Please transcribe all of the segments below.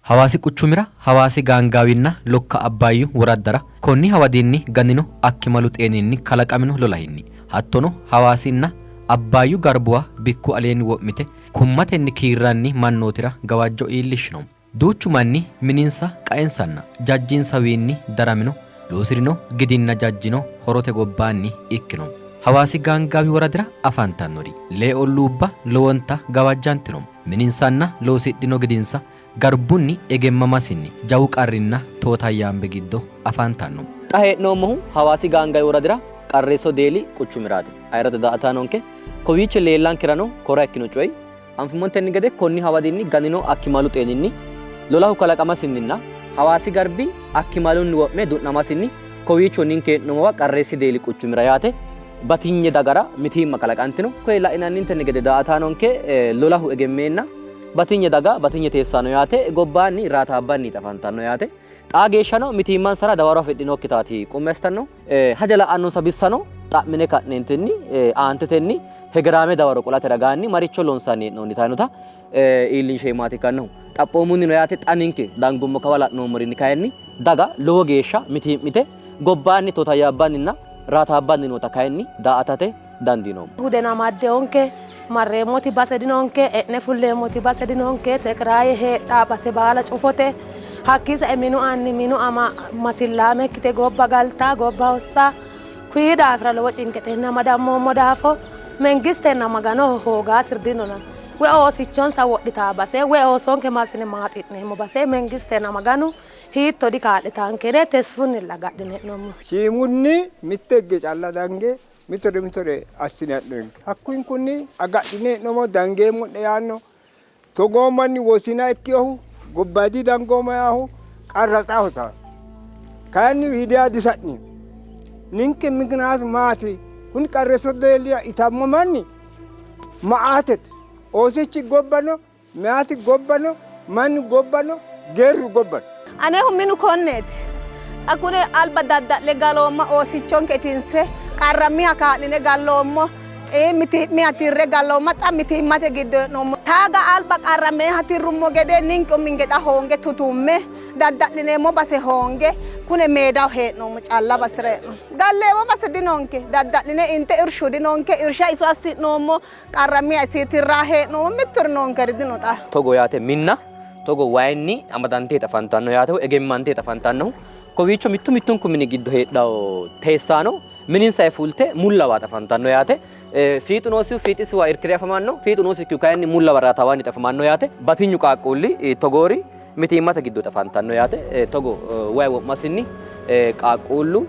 Hawaasi quchumira Hawaasi Gaangaawinna Lokka Abbaayyu woraddara konni hawadinni ganino akkimalu xeeninni kalaqamino lolahinni hattono Hawaasinna Abbaayyu garbuwa bikku aleenni wo'mite kummatenni kiirranni mannootira gawajjo iillishshino. Duuchu manni mininsa, qaensanna jajjinsawiinni daramino, loosi'rino gidinna jajjino horote gobbaanni ikkino. Hawaasi Gaangaawi woradira afantannori lee olluubba lowonta gawajjantino. Mininsanna loosidhino gidinsa garbunni egemmamasinni jawu qarrinna tootayyaambe giddo afantanno. Xa hee'noommohu Hawaasi Gaangawi woradira Qarreesso Deeli quchumiraati. Ayirrado daa''ataanonke, kowiicho leellankerano kora ikkino coyi, anfummontenni gede konni hawadinni ganino akkimalu xeeninni, lolahu kalaqamasinninna Hawaasi garbi akkimalunni wo'me du'namasinni kowiicho ninke hee'noommowa Qarreessi Deeli quchumira yaate batinye dagara mitiimma kalaqantino. Koye la'inannintenni gede daa''ataanonke lolahu egemmeenna batinye daga, batinye teessaano yaate gobbaanni raataabbanniiti afantanno yaate. Xaa geeshshano mitiimmansara dawaro afidhinokkitaati qummi assitannohu. Haja la'annonsa bissano xa'mine ka'neentinni aantetenni hegeraame dawaro qolate ragaanni maricho loonsanni hee'noonnita yinota iillinsheemmaati ikkannohu. Xaphoomunnino yaate xa ninke dangummo kawa la'noommorinni kayinni daga lowo geeshsha mitii'mite gobbaanni tootayyaabbanninna raataabbanni noota kayinni daa''atate dandiinoommo. Hudeno amaddewonke, marreemmoti base dinonke, e'ne fulleemmoti base dinonke, tekiraaye heedhaa base baala cufote. Hakkii sae minu anni minu ama masillaame ikkite gobba galtaa, gobba hossaa. Kuyi daafira lowo cinqetenni amadammoommo daafo mengistenna Maganoho hoogaasiri dinona. Woy oosichonsa wodhitaa base, woy oosonke massine maaxi'neemmo base mengistenna Maganu hiitto dikaa'litaanke yine tesfunnilla agadhine hee'noommo. Shiimunni mitte higge calla dange mitore mitore assine ha'noonke. Hakkunkunni agadhine hee'noommo dangeemmo'ne yaanno. Togoo manni wosina ikkinohu gobbayidi dangoommo yaahu qarra xahosa. Kayinni hiidiya disa'ni. Ninke mikinaatu maati? Kuni qarresso deelliya itammo manni ma'aatete. Oosichi gobbano, meyaati gobbano, mannu gobbano, geerru gobbano. Anehu minu konneeti. Xa kune alba dadda'le galoomma oosichonke itinse qarrammiha kaa'line galloommo. Mitii'miha tirre galloomma xa mitiimmate giddo hee'noommo. Taaga alba qarrammeha tirrummo gede ninke uminke xa hoonge tutumme dadda'lineemmo base hoonge kune meedaho hee'noommo calla basera hee'noommo. Galleemmo base dinonke dadda'line inte irshu dinonke irsha iso assi'noommo qarrammiha isi tirraa hee'noommo mitturi noonkeri dino xa. Togo yaate minna togo wayinni amadanteeti afantanno yaate woy egemmanteeti afantannohu. Kowiicho mittu mittunku mini giddo heedhanno teessaano mininsanni fulte mullawaati afantanno yaate. Fiixu noosihu fiixisiwa irkire afamanno, fiixu noosikkihu kayinni mullawa raataawanni afamanno yaate. Batinyu qaaqquulli togoori mitiimmate giddooti afantanno yaate. Togo wayi wo'masinni qaaqquullu,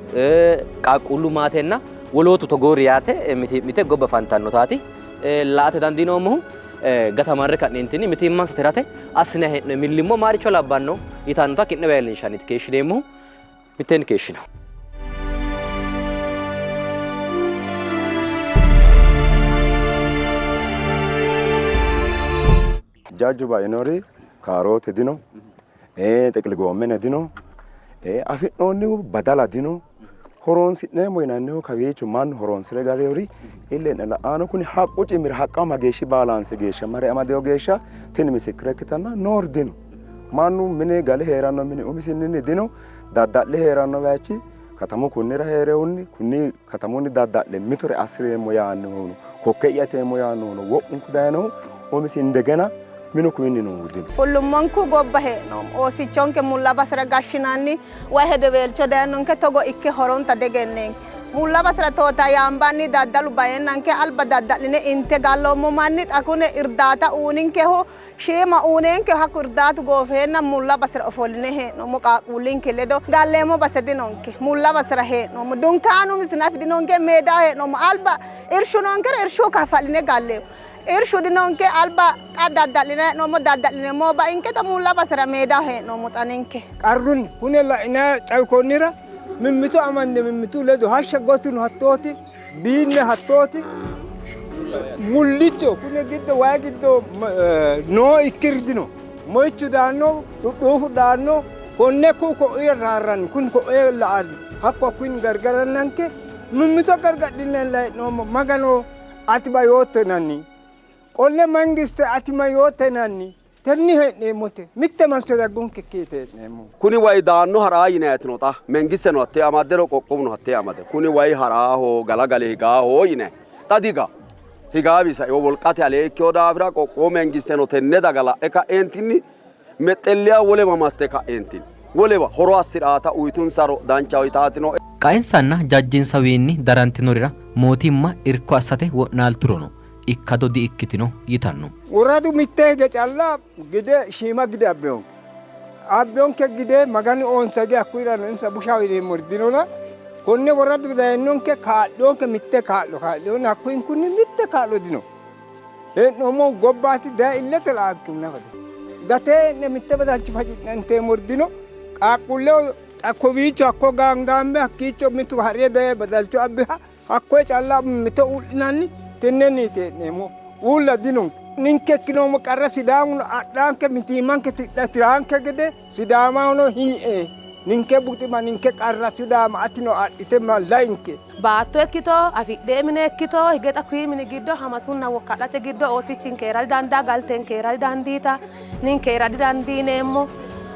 qaaqquullu maatenna wolootu togoori yaate mitii'mite gobba afantannotaati la''ate dandiinoommohu. Gatamarre ka'neentinni mitiimmansa tirate assinanni hee'noonni millimmo maaricho labbanno yitannota ki'newa iillinshanniiti keeshshineemmohu. Mitteenni keeshshino. Jajju bainori kaaroote dino, xiqili goommene dino, afi'noonnihu badala dino, horoonsi'neemmo yinannihu kawiicho mannu horoonsi're galeori ille'ne la'ano kuni haqqu cimira haqqa mageeshshi baalaanse geeshsha mare amadeyo geeshsha tini misikkire ikkitanna noori dino. Mannu mine gale hee'ranno mini umisinni dino, dadda'le hee'ranno bayichi katamu kunnira hee'rehunni kunni katamunni dadda'le mitore assi'reemmo yaannohuno kokke'ya iteemmo yaannohuno wo'munku dayinohu umisi indegena minu kuyinni noohu dino. Fullummonku gobba hee'noommo. Oosichonke mulla basera gashshinanni way hedeweelcho dayinonke togo ikke horonta diegennenke. Mulla basera tootayyaambanni daddalu baeennanke alba dadda'line inte galloommo manni xa kune irdaata uuninkehu Shiima uunenke hakku irdaatu goofeenna mulla basera ofolline hee'noommo, qaaqquullinke ledo galleemmo base dinonke, mulla basera hee'noommo, dunkaanu umisi nafi dinonke, meedaho hee'noommo. Alba irshu noonkero irshu kaffa'line galleemmo, irshu dinonke, alba xa dadda'linanni hee'noommo, dadda'lineemmohu bainke xa mulla basera meedaho hee'noommo xa ninke. Qarrunni kune la'inanni xawi konnira mimmito amande mimmitu ledo hashsha gotuno hattooti. Biinne hattooti mullicho kune giddo wayi giddo noo ikkiri dino. Moyichu daanno, dhudhuufu daanno, konne ku'u ko'oye raarranni, kuni ko'oye la''anni, hakku hakkunni gargarannanke mimmito gargadhinanni layi'noommo. Magano ati ma yootto yinanni. Qolle mangiste ati ma yootto yinanni. Tenni hee'neemmote mitte malse daggunkekki yite hee'neemmo. Kuni wayi daanno haraa yinaayiti no xa mengisteno hattee amadde no qoqqowuno hattee amade kuni wayi haraaho galagale higaaho yinayi xa diga higaawi saeo wolqate alee ikkewo daafira qoqqowu mengisteno tenne daga la'e ka'eentinni mexxelliya wolewa maste ka'eentinni wolewa horo assi'raata uyitunsaro danchaho yitaati no. Qaensanna jajjinsawiinni darantinorira mootimma irko assate wo'naalturono ikkado di-ikkitino yitanno. Woradu mitte hige calla gide shiima gide abbinonke. Abbinonke gide Maganu oonsa hige hakkuyirano insa bushaho yineemmori dinona konne woradu dayinonke kaa'lonke mitte kaa'lo kaa'linonke hakkuyinkunni mitte kaa'lo dino. Hee'noommohu gobbaati daye illete la''ankehu nafa dino. Gate hee'ne mitte badalcho faci'ne inteemmori dino. Qaaqquulleho xa kowiicho hakko gaangaamme hakkiicho mitu ha're daye badalcho abbiha Hakkoye calla mito u'linanni tennenniiti hee'neemmohu. Uulla dinonke. Ninke ikkinoommo qarra Sidaamuno adhanke mitiimmanke tiraanke gede Sidaamahono hii'e. Ninke buxima ninke qarra Sidaama atino adhite lainke. Baatto ikkito afidhe mine ikkito hige xa kuyi mini giddo hamasunna wokka'late giddo oosichinke hee'ra didandaa, galtenke hee'ra didandiita, ninke hee'ra didandiineemmo.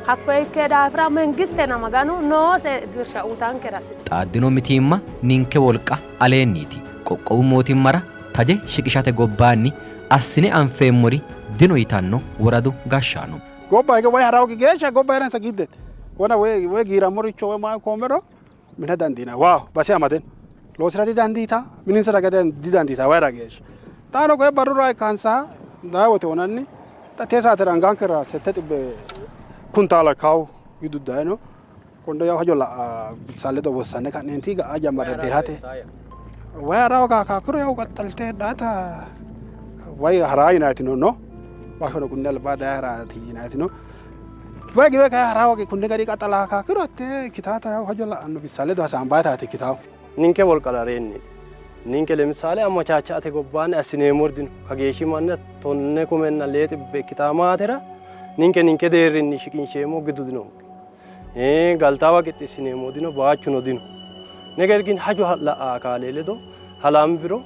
Hakkoye ikke daafira mengistena Maganu noose dirsha uutankera hasi'neemmo. Xaaddino mitiimma ninke wolqa aleenniiti. Qoqqowu mootimmara taje shiqishate gobbaanni assine anfeemmori dino yitanno woradu gashshaano. Gobba hige wayi harawoki geeshsha gobba heeransa giddete. Wona woy woy giirammoricho woy maa koommero mina dandiina. Waaho base amaden loosira didandiita mininsa raga didandiita wayira geeshsha. Xaano koye barru rayi kansa daa wote wonanni xa tee saatera angankera 700 kuntaala ikkawo gidu dayino. Konne yawo hajo la'a bissa ledo wossanne ka'neenti ga'a jammarre beehate. Wayi harawo kaakaakiro yawo qaxxalte heedhaata wayi haraa yinaayitino no. Bashono kunni alba daye haraati yinaayitino. Wayi giwe kayi harawo kunni gari qaxxala kaakiro hatte ikkitaata yawo hajo la'anno bissa ledo hasaambaayitaati ikkitawo. Ninke wolqa lareenniiti. Ninke lemissale ammachaacha'ate gobbaanni assineemmori dino. Kageeshshi mannira 6,000 ikkitaa maatera ninke ninke deerrinni shiqinsheemmo gidu dinonke. Galtaawa qixxeessineemmo dino, baachuno dino. Neger gin hajo la'a akaale ledo halambiro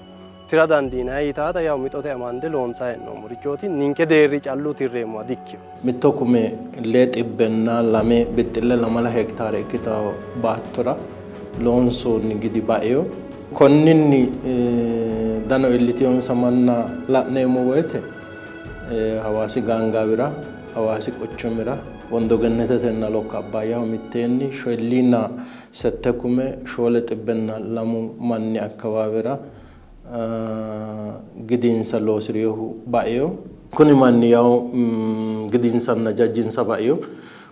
tira dandiinanni yitaata yawo mixote amande loonsanni hee'noommorichooti. Ninke deerri callu tirreemmoha dikkino. 1,002.2 hektaare ikkitanno baattora loonsoonni gidi baino. Konninni dano iillitinonsa manna la'neemmo woyte Hawaasi gaangaawira, Hawaasi quchumira, Wondo Gennetetenna Lokka Abbaayyaho mitteenni shoyilliina sette kume 402 manni akkawaawera gidinsa loosi'rinohu baino. Kuni manni yawo gidinsanna jajjinsa baino.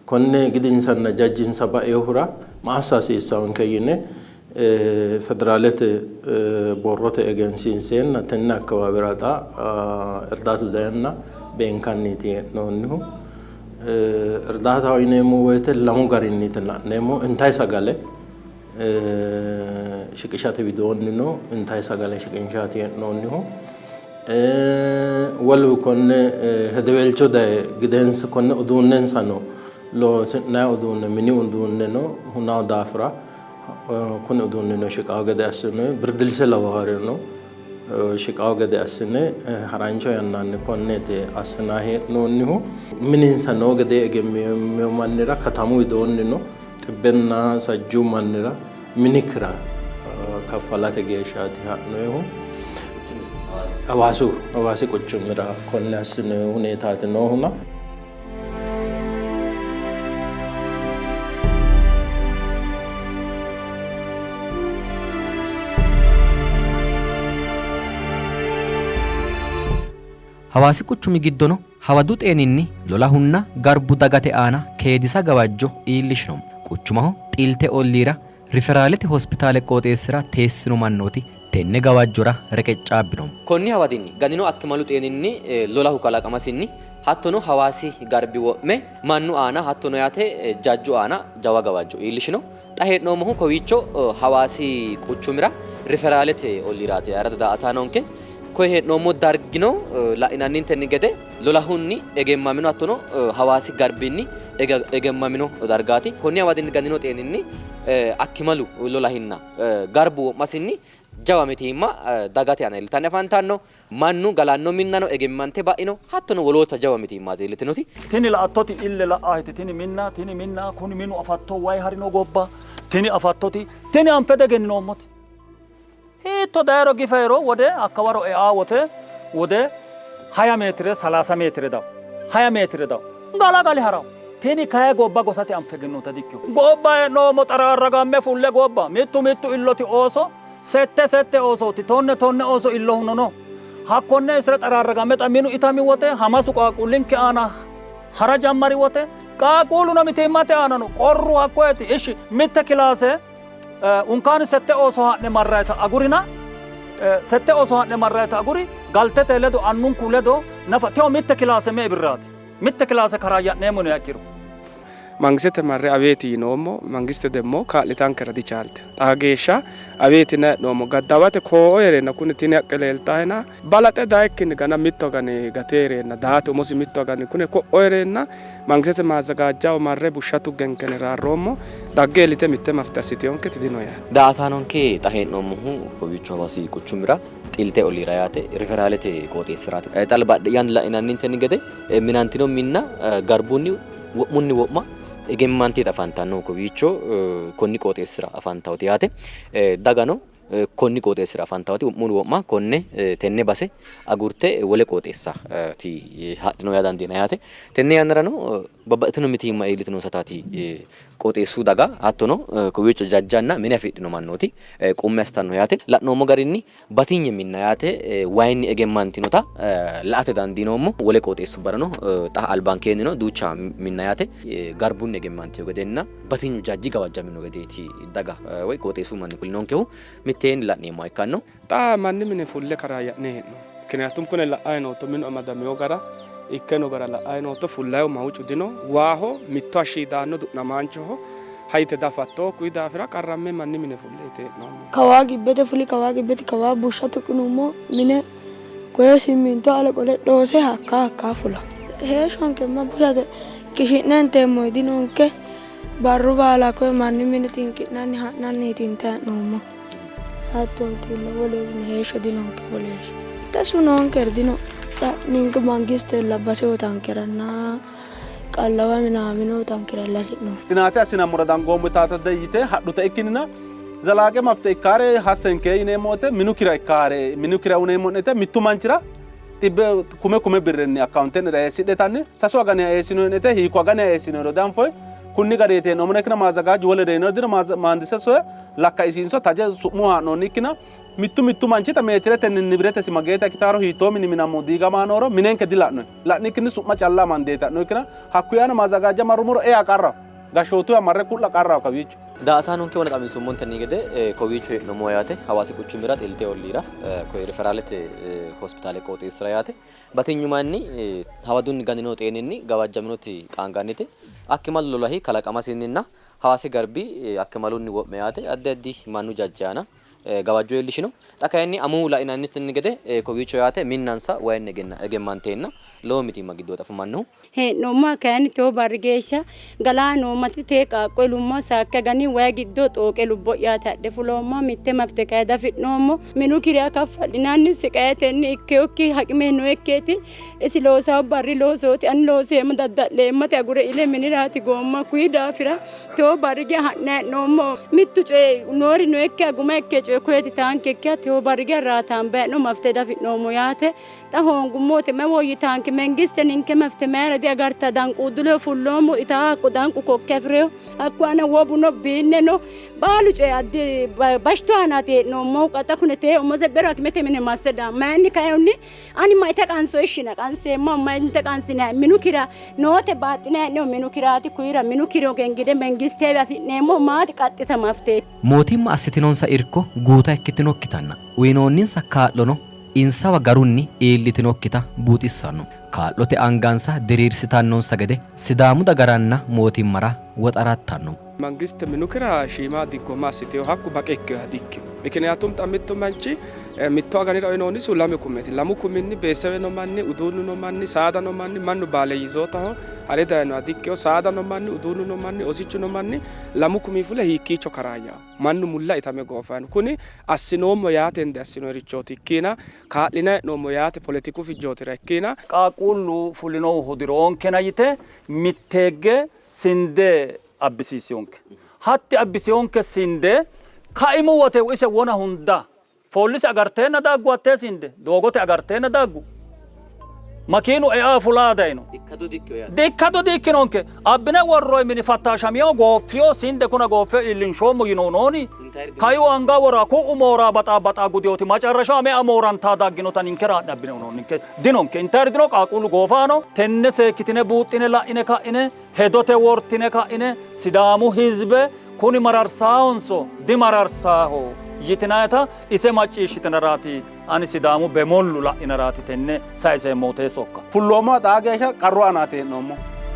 Konne gidinsanna jajjinsa bainohura ma assa hasiissannonke yine Federaalete borrote egensiinseenna tenne akkawaawera xa irdaatu dayenna beenkanniiti hee'noonnihu. Irdaataho yineemmo woyte lamu garinniiti la'neemmohu. Intayi sagale shiqishate widoonnino intayi sagale shiqinshaati hee'noonnihu. Wolu konne hedeweelcho daye gidensa konne uduunnensano loosi'nanni uduunne mini uduunneno hunawo daafira kuni uduunnino shiqawo gede assine birdilise lawawarino shiqawo gede assine harancho yannanni konneeti assinanni hee'noonnihu. Mininsa noo gede egemmino mannira katamu widoonnino 160 mannira mini kira kaffalate geeshshaati ha'noyihu. Hawaasu Hawaasi quchumira konne assinoyi huneetaati noohuna. Hawaasi quchumi giddono hawadu xeeninni lolahunna garbu dagate aana keedisa gawajjo iillishino. Quchumaho Xilte olliira Riferaalete hospitaale qooxeessira teessino mannooti tenne gawajjora reqeccaabbino. Konni hawadinni ganino akkimalu xeeninni lolahu kalaqamasinni hattono Hawaasi garbi wo'me mannu aana hattono yaate jajju aana jawa gawajjo iillishino. Xa hee'noommohu kowiicho Hawaasi quchumira Riferaalete olliiraati ayirrado daa''ataanonke. Koye hee'noommo dargino la'inannintenni gede lolahunni egemmamino hattono Hawaasi garbinni egemmamino dargaati. Konni hawadinni ganino xeeninni akkimalu lolahinna garbu wo'masinni Jawa mitiimma dagate aana iillitanni afantanno. Mannu galanno minnano egemmante ba'ino. Hattono woloota jawa mitiimmaati iillitinoti. Tini la'attoti ille la'aaheti tini minna, tini minna, kuni minu afatto wayi harino gobba, tini afattoti, tini anfe diegenninoommote. Hiitto dayiro gifeero wode hakkawaro eaa wote wode haya meetire salaasa meetire dawo, haya meetire dawo, galagali harawo. Tini kayi gobba gosate anfe egennota dikkino. Gobba hee'noommo xaraarragamme fulle gobba mittu mittu illoti ooso sette sette oosooti, tonne tonne ooso illohuno no. Hakkonne isira xaraarragamme xa minu itami wote hamasu qaaqquullinke aana hara jammari wote qaaqquulluno mitiimmate aana no. Qorru hakkoyeti. Ishi mitte kilaase unkaani sette ooso haa'ne marrayita agurina sette ooso haa'ne marrayita aguri galtete ledo annunku ledo nafa teo mitte kilaase me''e birraati? Mitte kilaase karaayya'neemmo yiniha ikkiro. Mangistete marre aweeti yinoommo, mangiste demmo kaa'litankera dichaaltino. Xaa geeshsha aweeti yinanni hee'noommo. Gaddawate koo'o hee'reenna kuni tini haqqe leeltaahena balaxe dayikkinni gana mittu agani gate hee'reenna daate umosi mittu agani kune ko'o hee'reenna mangistete maazzagaajjaho marre bushsha tuggenkeni raarroommo. Dagge iillite mitte mafte assitinoketi dino yaate. Daa''ataanonke xa hee'noommohu kowiicho Hawaasi quchumira Xilte olliira yaate riferaalete qooxeessiraati. Xa badhe'yaanni la'inannintenni gede minantino minna garbunni wo'munni wo'ma egemmante afantanno kowiicho konni qooxeessira afantawote yaate. Dagano konni qooxeessira afantawote wo'munni wo'ma konne tenne base agurte wole qooxeessaati hadhino yaa dandiinanni yaate. Tenne yannarano babbaxxitino mitiimma iillitinonsataati qooxeessu daga hattono kowiicho jajjanna mine afidhino mannooti qummi assitanno yaate. La'noommo garinni batinye minna yaate wayinni egemmantinota la''ate dandiinoommo. Wole qooxeessubbarano xa albankeennino duucha minna yaate garbunni egemmantino gedenna batinyu jajji gawajjamino gedeeti daga woy qooxeessu manni kulinonkehu mitteenni la'neemmoha ikkanno. Xa manni mine fulle karaayya'ne hee'noommo. Mikiniyatum kune la'ayi nootto minu amadamino gara, ikke no gara la'ayi nootto, fullayihu mawucu dino, waaho mitto hashshi daanno du'namaanchoho, hayite dafatto, kuyi daafira qarramme manni mine fulle yite hee'noommo. Kawaa gibbete fuli, kawaa gibbete, kawaa bushsha tuqinummo mine koye simminto ale qole dhoose hakka hakka fula. Heeshshonke ma bushate qishi'ne inteemmori dinonke, barru baala koye manni mine xinqi'nanni ha'nanniiti intanni hee'noommohu. Hattontilla wole heeshsho dinonke wole heeshsho. Tesu noonkeri dino xa ninke mangistella base uyitankeranna qallawa minaamino uyitankeralla hasi'noommo. Xinaate assinammora dangoommo yitaata yite hadhuta ikkinnina zalaaqe mafte ikkaare hassenke yineemmo wote minu kira ikkaare minu kira uneemmo'ne yite mittu manchira xibbe kume kume birrenni akkaawunte'nera eessidhetanni sasu aganiha eessinoyi'ne yite hiikko aganiha eessinoyiro dianfoyi kunni gariiti hee'noommona ikkina maazzagaajju wole reyinori dino maandise soye lakkaisiinso taje su'mu haa'noonni ikkina mittu mittu manchita meetiretenni nibiretesi mageeta ikkitaaro hiittoo mini minammo diigamaa nooro minenke dila'noyi la'nikkinni su'ma calla amandeeti ha'noyi ikkina hakkuyi aana maazzagaajja marrumoro ea qarraho gashshootuyiwa marre ku'la qarraho kawiicho. Daa''ataanonke wona xawinsummontenni gede kowiicho hee'noommo yaate Hawaasi quchumira Xilte olliira koye riferaalete hospitaale qooxeessira yaate. Batinyu manni hawadunni ganino xeeninni gawajjaminoti qaangannite. Akkimalu lolahi kalaqamasinninna Hawaasi garbi akkimalunni wo'me yaate addi addi mannu jajji aana gawajjo iillishino. Xa kayinni amuwu lainannitenni gede kowiicho yaate minnansa wayinni egemmanteenna lowo mitiimma giddooti afamannohu. Hee'noommoha kayinni tewo barri geeshsha galaa noommati tee qaaqqo ilummo saakki agani wayi giddo xooqe lubbo'yaati adhe fuloommo. Mitte mafte kayi dafi'noommo. Minu kiriya kaffa'linanni siqayetenni ikkeyokki haqime noyekkeeti. Isi loosawo barri loosooti ani looseemmo dadda'leemmote agure ile miniraati goomma. Kuyi daafira Tewo barri geya ha'nanni hee'noommo. Mittu coyi noori noyikkiha guma ikke coyi koyeeti taankekkiha tewo barri geya raataambanni hee'noommo mafte diafi'noommo yaate. Xa hoongummote mayi woyyitaanke? Mengiste ninke mafte mayira diagarta? Danquuddu ledo fulloommo itaa hakko danqu kokke afi'reyo. Hakku aana wobu no biinne no baalu coyi addi bashito aanaati hee'noommohu. Xa kune tee umose bero hakimete mine masse daammo. Mayinni kainohunni Ani ma ite qanso ishina qanseemmo ma inte qansinay minu kira noote baaxxinay hee'neemmo minu kiraati kuyira minu kiro gengide mengisteewi hasi'neemmo maati qaxxita mafteeti. Mootimma assitinonsa irko guuta ikkitinokkitanna uyinoonninsa kaa'lono insawa garunni iillitinokkita buuxissanno. Kaa'lote angansa diriirsitannonsa gede Sidaamu dagaranna mootimmara woxarattanno. Mangiste minu kira shiima diggoma assitino, hakku baqe ikkinoha dikkino. ምክንያቱም xa mittu manchi mittu aganira uyinoonnisihu lame kumeeti. Lamu kuminni beesewe no manni, uduunnu no manni, saada no manni, mannu baale yizootaho hare dayinoha dikkeyo saada no manni, uduunnu no manni, osichu no manni lamu kumi fule hiikkiicho karaayyaho. Mannu mulla itame goofanno. Kuni assinoommo yaatendi assinoyrichooti ikkiina kaa'linayi hee'noommo yaate poletiku fijjootira ikkiina qaaqquullu fulinohu hudiroonkena yite mitteegge sinde abbisiisiyonke. Hatti abbisiyonke sinde kaimu wote ise wona hunda foollise agarteenna daggu hattee sinde doogote agarteenna daggu. Makiinu eaa fulaa dayino. Ikkado diikkinonke. Abbine worroyi mini fattaashamiyo gooffiyo sinde kuna gooffiyo iillinshoommo yinohu nooni. Kayu anga wora ku'u moora baxaa baxaa gudiyooti macarrasha mea moorantaa dagginota ninkera haadhe abbine uyinoonninke dinonke. Intayiri dino qaaquullu goofaano. Tenne seekkitine buuxxine la'ine ka'ine hedote wortine ka'ine Sidaamu hizbe kuni mararsaahonso dimararsaaho yitinayita ise macciishshitinaraati ani Sidaamu bemollu la'inaraati tenne sayiseemmohu tee sokka. Fulloommoha xaa geeshsha qarru aanaati hee'noommo.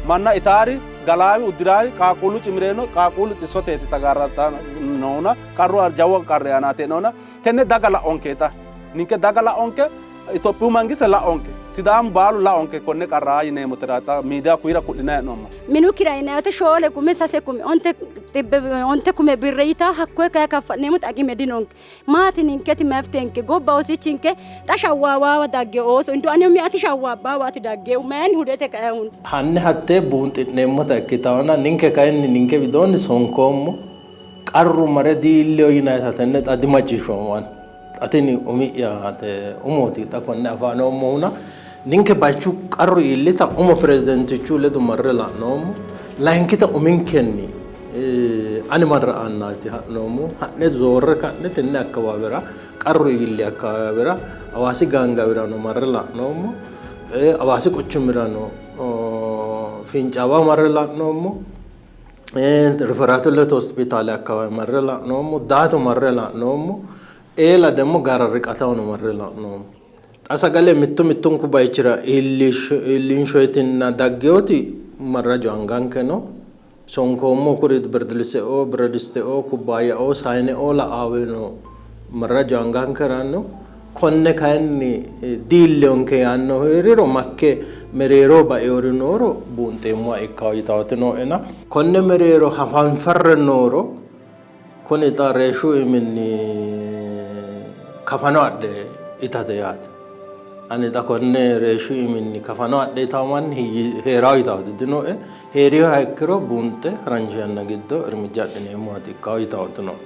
Manna itaari, galaawi, uddiraari, qaaqquullu cimireeno, qaaqquullu xissoteeti tagaarrantanni noohuna qarru jawu qarri aanaati hee'noona tenne daga la'onke xa. Ninke daga la'onke, Itophiyu mangiste la'onke, Sidaamu baalu la'onke konne qarra yineemmotera xa miidiya kuyira ku'linanni hee'noommo. Minu kira yinayite shoole kume sase kume onte xibbe onte kume birre yitaa hakkoye kayi kaffa'neemmoti aqime dinonke. Maati ninketi maftenke gobba osichinke xa shawwaawaawa dagge ooso indu ane miati shawwaabbaawaati dagge mayinni hudete kae hun. Hanni hattee buunxi'neemmota ikkitawona ninke kayinni ninke widoonni sonkoommo qarru mare diilleyo yinayita tenne xa dimacciishshoommo ani. Xa tini umi'yate umooti xa konne afa noommohuna ninke baychu qarru iillita umo pirezidentichu ledo marre la'noommo. Layinkita uminkenni ani marra'annaati ha'noommohu. Ha'ne zoorre ka'ne tenne akkawaawera qarru iilli akkawaawera Hawaasi gaangaawirano marre la'noommo. Hawaasi quchumirano Fincaawa marre la'noommo. Riferaatilete hospitaale akkawawi marre la'noommo. Daato marre la'noommo. Eela demmo gara riqatahono marre la'noommo. Xa sagale mittu mittunku bayichira iillinshoyitinna daggewoti marrajo anganke no. Sonkoommo kuri birdiliseoo, biradisteoo, kubbaayyaoo, sayineoo la'aawino marrajo angankera no. Konne kayinni diilleyonke yaannohu hee'riro makke mereeroho baeori nooro buunxeemmoha ikkanno yitawoti nooena. Konne mereero hafanfarre nooro kuni xa reeshshu iiminni kafano adhe itate yaate. Ani xa konne reeshshu iiminni kafano adhe itawo manni hee'rawo yitawoti dinoe. Hee'riha ikkiro buunxe harancho yanna giddo irmijja adhineemmohati ikkawo yitawoti nooe.